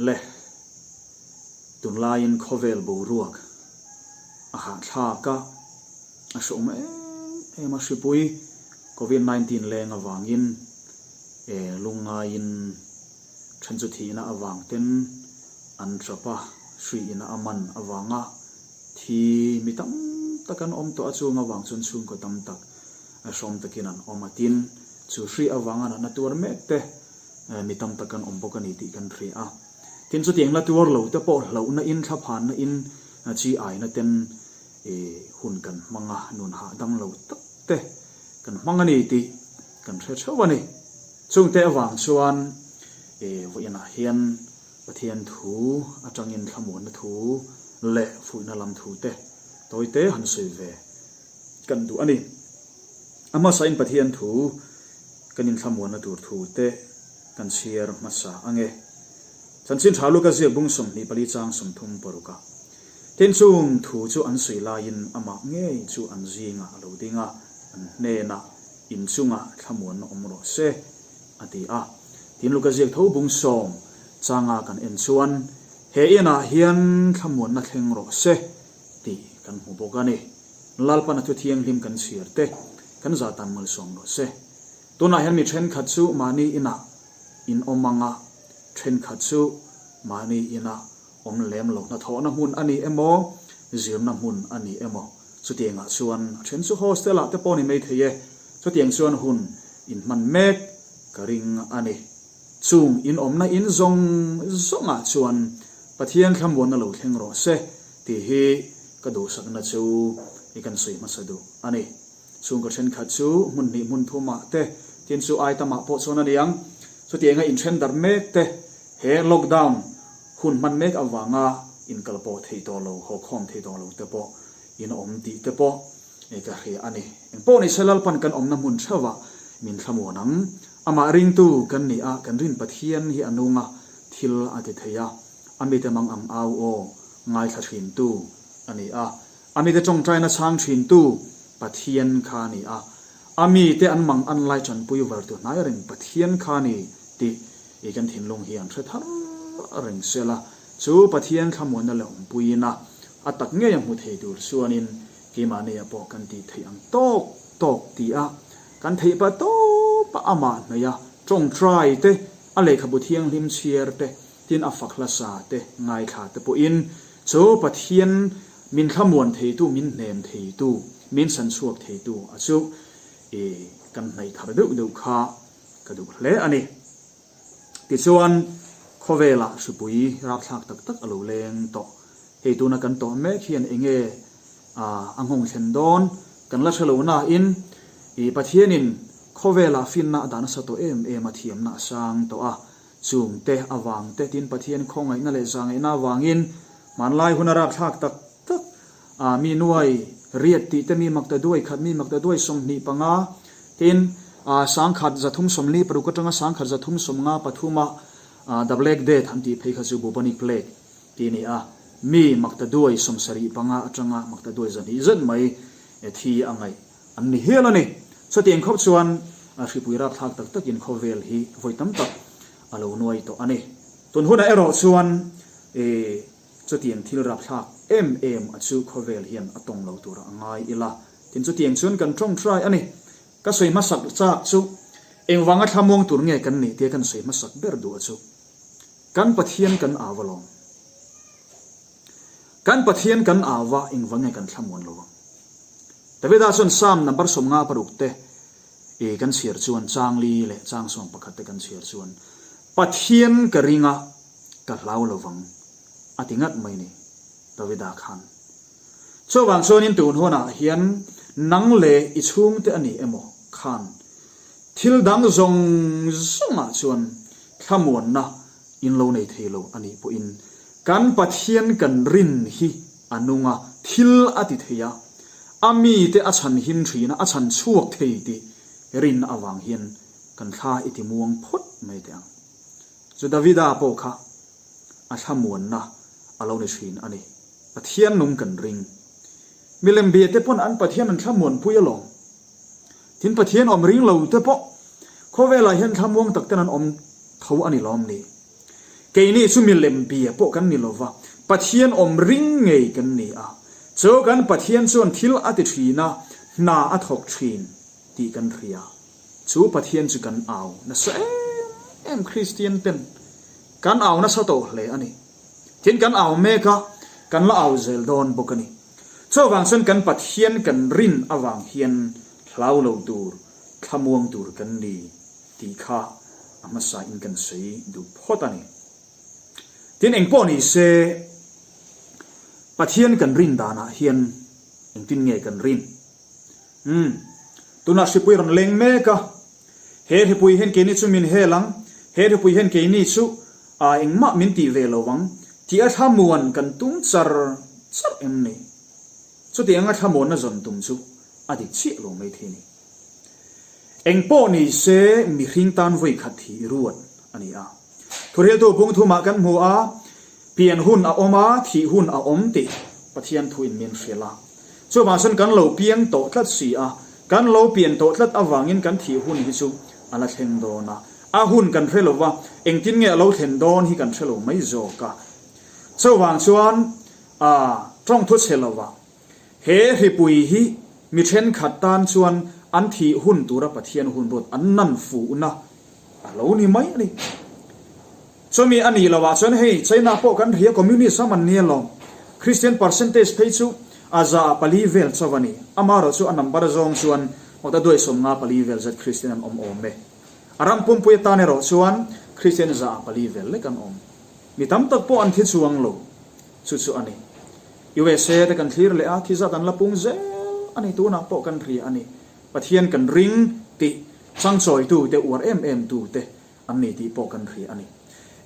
Le, tunlaiin khawvel boruak a hahthlak a, a hreawm em em a, hripui Covid 19 leng avangin e lungngaiin then chu thihna avang ten an tap a, hri ina a man avanga thi mi tam tak an awm tawh a, chung avang chuan chhungkaw tam tak a hreawm takin an awm a, tin chu hri avanga natna tuar mek te Mi tam tak kan awm bawk a ni tih kan hria a. Tin, chutiang la tuar lo te pawh hlauhna in, thlaphanna in, chi aina ten hun kan hmang a, nun hahdam lo tak te kan hmang a ni tih kan hre theuh a ni. Chungte avang chuan vawiinah hian Pathian thu atangin thlamuanna thu leh fuihna lam thu te tawite han sawi ve kan duh a ni. A hmasain Pathian thu Kan inthlamuanna tur thu te kan chhiar hmasa ang e. Chanchin tha Luka ziak bung 24 chang 36 a. Tin chung thu chu an sawi laiin amah ngei chu an zingah a lo ding a, an hnenah inchungah thlamuanna awm rawh se a ti a. Tin Luka ziak tho bung sawm changa kan en chuan he inah hian thlamuanna thleng rawh se tih kan hmu bawk a ni. Lalpan a thu thianghlim kan chhiar te kan zah tan malsawm rawh se. Tunah hian mi thenkhat chu mahni inah in awm ang a, thenkhat chu mahni inah awm lem lo. Hnathawhna hmun a ni emaw, zirna hmun a ni emaw, chutiangah chuan a then chu hostel ah te pawh ni mai thei e. Chutiang chuan hun in hman mek ka ring a ni. Chung in awmna in zawng zawngah chuan Pathian thlamuanna lo thleng rawh se. Tih hi ka duhsakna chu i kan sawi hmasa duh a ni. Chhungkaw thenkhat chu hmun hnih hmun thumah te, tin chu ai tamah pawh chuan a ni ang. Chutianga inthen darh mek te, he lockdown hun hman mek avanga inkal pawh thei tawh lo, haw khawm thei tawh lo te pawh in awm tih te pawh ka hria a ni. Engpawh ni se Lalpan kan awmna hmun theuhah min thlamuan ang. Amah ringtu kan ni a, kan rin Pathian hi a nung a, thil a ti thei a. A mite mang ang au aw ngaithla thintu a ni a, a mite tawngtaina chhang thintu Pathian kha a ni a, a mite an mang an lai tanpui vartu hnai reng Pathian kha a ni tih i kan thinlung hi an hre thar reng sela, chu Pathian thlamuanna leh awmpuiin a a tak ngei a hmu thei tur chuanin keimahnia pawh kan tih theih ang tawk tawk ti a, kan theih pah tawp a amah hnaih a tawngtai te, a lehkhabu thianghlim chhiar te, Tin, a fak hlasa te, ngaithla te pawhin chu Pathian min thlamuan theitu, min hnem theitu, min sanchhuak theitu a chu i kan hnaih thar deuh deuh kha ka duh hle a ni. Tichuan, khawvelah hripui rapthlak tak tak a lo leng tawh. Hei tuna kan tawh mek hian enge a nghawng thlen dawn kan la hre lo nain i Pathianin khawvelah finna a dah nasa tawh em em a, thiamna a sang tawh a, Chung te avang te tin Pathian khawngaihna leh zahngaihna avangin hmanlai hun a rapthlak tak tak a, mi nuai riat tih te mi makta duai khat, mi makta duai 25 tin sangkhat 346 atanga sangkhat 353 a The Black Death an tih phei kha chu Bubonic Plague tih a ni a, mi makta duai 75 atanga makta duai 200 zet mai thi a ngaih An ni hial a ni. Chutiang khawp chuan hripui rapthlak tak takin khawvel hi vawi tam tak a lo nuai tawh a ni. Tun hunah erawh chuan chutiang thil rapthlak em em a chu khawvel hian a tawng lo tura a ngai ila. Tin, chutiang chuan kan tawngtai a ni. Ka sawi hmasak chak chu engvanga thlamuang tur nge kan nih tia kan sawi hmasak ber duh a chu kan Pathian kan au alawm. Kan Pathian kan au a engvang nge kan thlamuan lo ang. Davida chuan Psalm number 56 te i kan chhiar chuan chang li leh chang 11 te kan chhiar chuan Pathian ka ring a, ka hlau lo vang a ti ngat mai ni Davida khan. Chuvang chuanin tun hunah hian nang leh i chhungte a ni emaw khan thil dang zawng zawngah chuan thlamuanna in lo nei thei lo a nih pawhin kan Pathian kan rin hi a nung a, thil a ti thei a, a mite a chhan him thin a, a chhan chhuak thei tih rin avang hian kan thla i ti muang phawt mai teh ang. Chu Davida pawh kha a thlamuanna a lo ni thin a ni. Pathian nung kan ring. Milem bia te pawn an Pathian an thlamuanpui alawm. Tin Pathian awm ring lo te pawh khawvelah hian thlamuang tak ten an awm tho a ni lawm ni. Keini chu milem bia pawh kan ni lova, Pathian awm ring ngei kan ni a. Chu kan Pathian chuan thil a ti thin a, hna a thawk thin tih kan hria. Chu Pathian chu kan au nasa em em Kristian ten kan au nasa tawh hle a ni. Tin kan au mek a, kan la au zel dawn bawk a ni. Chuvang chuan kan Pathian kan rin avang hian hlau lo tur, thlamuang tur kan ni tih kha a hmasa in kan sawi duh phawt a ni. Tin engpawh ni se, Pathian kan rin danah hian engtin nge kan rin? Umm, tunah hripui rawn leng mek a, he hripui hian keini chu min hel ang, he hripui hian keini chu aa engmah min tih ve lo ang tih a thlamuan kan tum char char em ni? Chutiang a thlamuanna zawn tum chu a dik chiah lo mai thei a ni. Engpawh ni se mihring tan vawi khat hi ruat a ni a. Thuriltu bung thumah kan hmu a, pian hun a awm a, thih hun a awm tih Pathian thuin min hrilh a. Chuvang chuan kan lo piang tawh tlat si a, kan lo pian tawh tlat avangin kan thih hun hi chu a la thleng dawn a. A hun kan hre lo va, engtin nge a lo thlen dawn hi kan hre lo mai zawk a. Chuvang chuan a tawngthu chhe lo va, He hripui hi mi thenkhat tan chuan an thih hun tura Pathian hun ruat an nan fuhna a lo ni mai a ni. Chumi a nih loh ah chuan hei China pawh kan hria Communist ram an nia lawm. Christian percentage phei chu a za ah pali vel chauh a ni. Amaherawh chu a number zawng chuan awta duai 54 vel zet Christian an awm awm e. A ram pumpui atan erawh chuan Christian za ah pali vel lek an awm. Mi tam tak pawh an thi chuang lo. Chu chu a ni. USA te kan thlir leh a, thi zat an la pung zel a ni, tunah pawh kan hria a ni. Pathian kan ring tih changchawitu te, uar em em tu te an ni tih pawh kan hria a ni.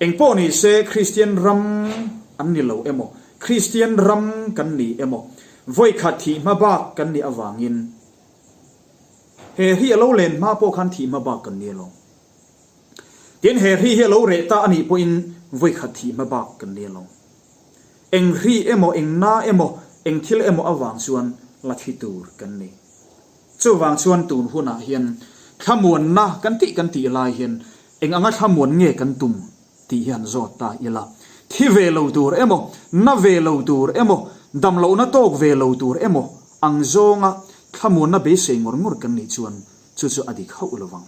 Eng pawh ni se Kristian ram an ni lo emaw, Kristian ram kan ni emaw, vawikhat thih hma bak kan nih avangin he hri a lo len hma pawh khan thih hma bak kan ni alawm. Tin, he hri hi a lo reh ta a nih pawhin vawikhat thih hma bak kan ni alawm. Eng hri emaw, eng na emaw, eng thil emaw avang chuan la thi tur kan ni. Chuvang chuan tun hunah hian thlamuanna kan tih kan tih lai hian eng anga thlamuan nge kan tum tih hi han zawt ta ila. Thi ve lo tur emaw, na ve lo tur emaw, damlohna tawk ve lo tur emaw ang zawnga thlamuanna beisei ngawr ngawr kan nih chuan chu chu a dik hauh lovang.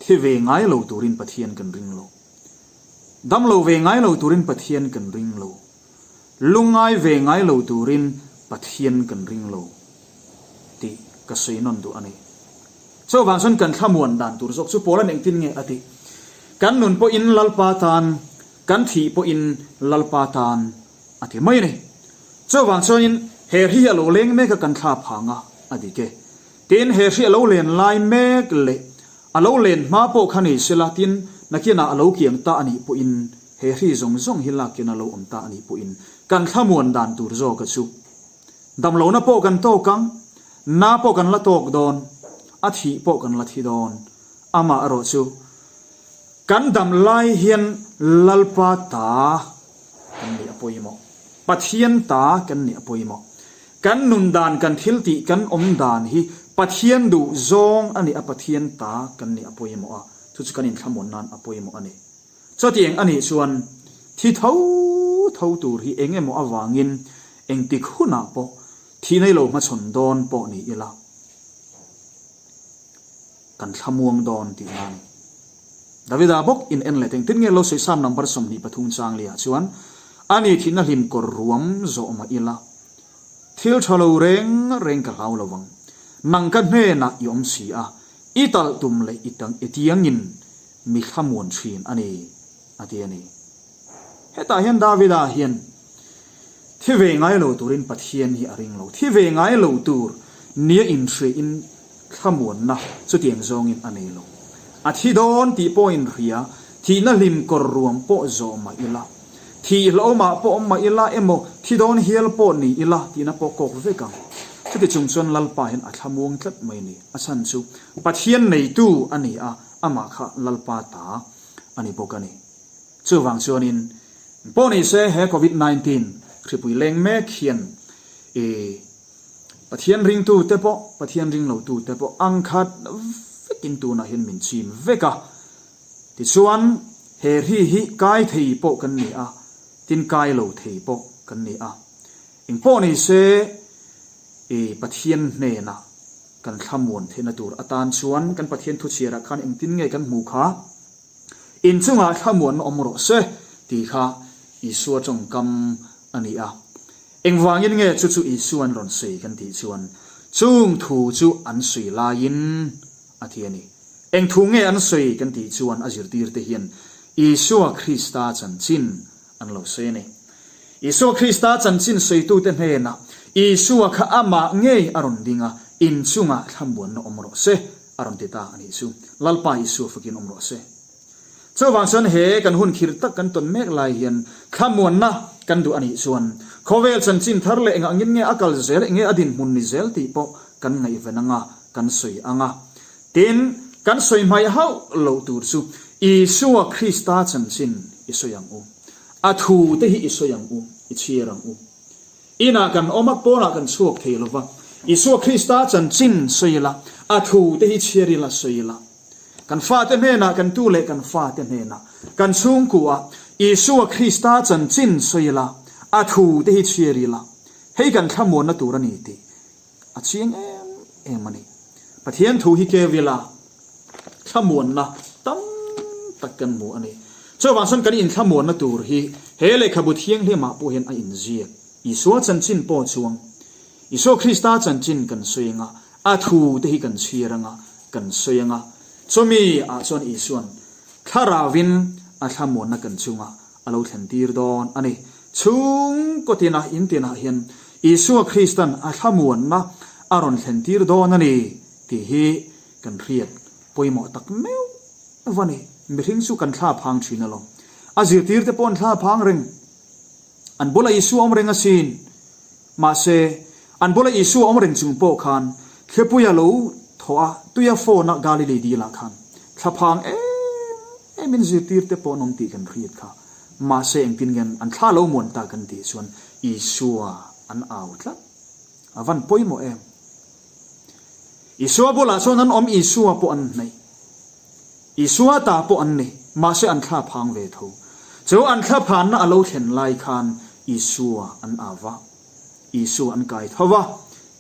Thi ve ngai lo turin Pathian kan ring lo. Dam lo ve ngai lo turin Pathian kan ring lo. Lungngai ve ngai lo turin Pathian kan ring lo tih ka sawi nawn duh a ni. Chuvang chuan kan thlamuan dan tur zawk chu Paula'n engtin nge a tih? Kan nun pawhin Lalpa tan, kan thih pawhin Lalpa tan a ti mai a ni. Chuvang chuanin he hri hi a lo leng mek a kan thla phang a, a dik e. Tin, he hri a lo len lai mek leh a lo len hma pawh kha ni sela, tin, nakinah a lo kiang ta a nih pawhin, he hri zawng zawng hi lakin a lo awm ta a nih pawhin, kan thlamuan dan tur zawka chu damlohna pawh kan tawk ang, na pawh kan la tawk dawn, a thih pawh kan la thi dawn, amah erawh chu kan dam lai hian Lalpa ta kan nih a pawimawh. Pathian ta kan nih a pawimawh. Kan nun dan, kan thil tih, kan awm dan hi Pathian duh zawng a nih a Pathian ta kan nih a pawimawh a, chu chu kan inthlamuan nan a pawimawh a ni. Chutiang a nih chuan thi tho tho tur hi eng emaw avangin engtik hunah pawh thi nei lo hmachhawn dawn pawh ni ila kan thlamuang dawn tihna a ni. Davida bawk in en leh engtin nge lo sawi Psalm number 23 chang liah chuan a ni thihna hlim kawr ruam zawh mah ila thil tha lo reng reng ka hlau lo vang nang ka hnenah i awm si a i talh tum leh i i tiangin mi thlamuan thin a ni a ti a ni. Hetah hian Davida hian thi ve ngai lo turin Pathian hi a ring lo thi ve ngai lo tur nia inhriain Thlamuanna chutiang zawngin a nei lo. A thi dawn tih pawh inhria, thihna hlim kawr ruam pawh zawh mah ila, thih hlauhawmah pawh awm mah ila emaw thi dawn hial pawh ni ila tihna pawh kawk vek ang. Chuti chung chuan Lalpa hian a thlamuang tlat mai ni. A chhan chu Pathian neitu a ni a, amah kha Lalpa ta a ni bawk a ni. Chuvang chuanin pawh ni se he Covid 19 hripui leng mek hian i Pathian ringtute pawh, Pathian ring lotute pawh ang khat vekin tunah hian min chim vek a. Tichuan, He hri hi kai thei pawh kan ni a, tin kai lo thei pawh kan ni a. Engpawh ni se, i Pathian hnenah kan thlamuan theihna tur atan chuan kan Pathian thuchhiarah khan engtin nge kan hmuh kha? Inchungah thlamuanna awm rawh se tih kha Isua tawngkam a ni a. Engvangin nge chu chu Isua'n rawn sawi kan tih chuan chung thu chu an sawi laiin a ti a ni. Eng thu nge an sawi kan tih chuan a zirtirte hian Isua Krista chanchin an lo sawi a ni. Isua Krista chanchin sawitute hnenah Isua kha amah ngei a rawn ding a, inchungah thlamuanna awm rawh se a rawn ti ta a nih chu. Lalpa Isua fakin awm rawh se. Chuvang chuan he kan hun khirh tak kan tawn mek lai hian thlamuanna kan duh a nih chuan khawvel chanchin thar leh engah ngin nge a kal zel, enge a dinhmun ni zel tih pawh kan ngaihven anga kan sawi anga. Tin, kan sawi hmaih hauh loh tur chu Isua Krista chanchin i sawi ang u. A thu te hi i sawi ang u, i chhiar ang u. Inah kan awm a, pawnah kan chhuak thei lo va. Isua Krista chanchin sawi ila, a thu te hi chhiar ila, sawi ila. Kan fate hnenah, kan tu leh kan fate hnenah, kan chhungkuah Isua Krista chanchin sawi ila, a thu te hi chhiar ila, hei kan thlamuanna tur a ni tih a chiang em em a ni. Pathian thu hi keu ila, thlamuanna tam tak kan hmu a ni. Chuvang chuan kan inthlamuanna tur hi he lehkhabu thianghlimah pawh hian a inziak. Isua chanchin pawh chuang Isua Krista chanchin kan sawi anga, a thu te hi kan chhiar anga, kan sawi anga, chumi ah chuan Isua'n Thlarauvin a thlamuanna kan chungah a lo thlen tir dawn a ni. Chhungkaw tinah in tinah hian Isua Krista'n a thlamuanna a rawn thlen tir dawn a ni tih hi kan hriat pawimawh tak meuh va ni. Mihring chu kan thla phang thin alawm. A zirtirte pawh an thla phang reng. An bulah Isua awm reng asin. Mahse, an bula Isua awm reng chung pawh khan thlipuia lo thaw a, tuia phone a Galilei dilah khan thlaphang em emin zirtirte pawh an awm tih kan hriat kha. Mahse, engtin nge an thla lo muan ta kan tih chuan Isua an au tlat. A van pawimawh em! Isua bulah chuan an awm, Isua pawh an hnaih. Isua ta pawh an ni, mahse an thla phang ve tho. Chu an thla phanna a lo thlen lai khan Isua an au va, Isua an kai tho va,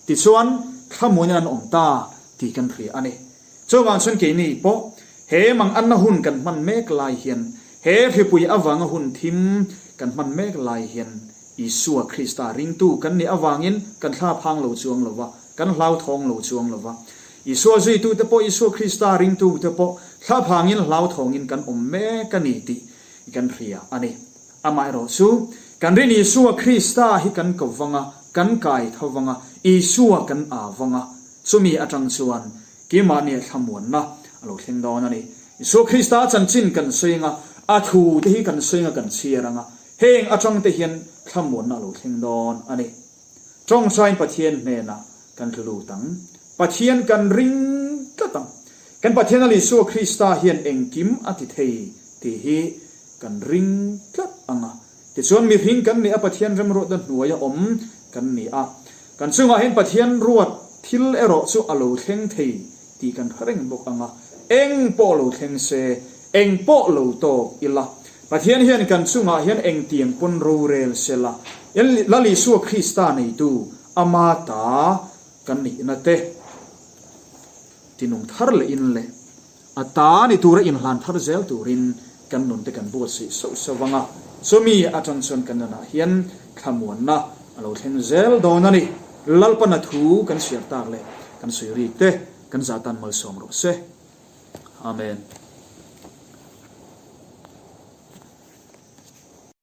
tichuan thlamuanin an awm ta tih kan hria a ni. Chuvang chuan keini pawh he manganna hun kan hman mek lai hian, he hripui avanga hun thim kan hman mek lai hian Isua Krista ringtu kan nih avangin kan thla phang lo chuang lo va, Kan hlauthawng lo chuang lo va. Isua zuitute pawh, Isua Krista ringtute pawh thlaphangin hlauthawngin kan awm mek a ni tih kan hria a ni. Amaherawh chu, kan rin Isua Krista hi kan ko vang a, kan kai tho vang a, Isua kan aa vang a, chumi atang chuan keimahnia thlamuanna a lo thleng dawn a ni. Isua Krista chanchin kan sawi anga, a thu te hi kan sawi anga kan chhiar anga, heng atang te hian thlamuanna a lo thleng dawn a ni. Tawngsain Pathian hnenah kan tlu lut ang. Pathian kan ring tlat ang. Kan Pathian Al Isua Krista hian engkim a ti thei tih hi kan ring tlat ang a. Tichuan mihring kan nih a Pathian remruatna hnuaia awm kan ni a. Kan chungah hian Pathian ruat thil erawh chu a lo thleng thei tih kan hre reng bawk ang a. Eng pawh lo thleng se, eng pawh lo tawk ila, Pathian hian kan chungah hian engtiang pawn rorel se la, Lal Isua Krista neitu ama ta kan nihna te tinung thar leh in leh a ta ni tura inhlan thar zel turin kan nun te kan buatsaih sauh sauh ang a, chumi atang chuan kan nunah hian thlamuanna a lo thleng zel dawn a ni. Lalpana thu kan chhiar tak leh kan sawi rik te kan zah tan malsawm rawh se. Amen.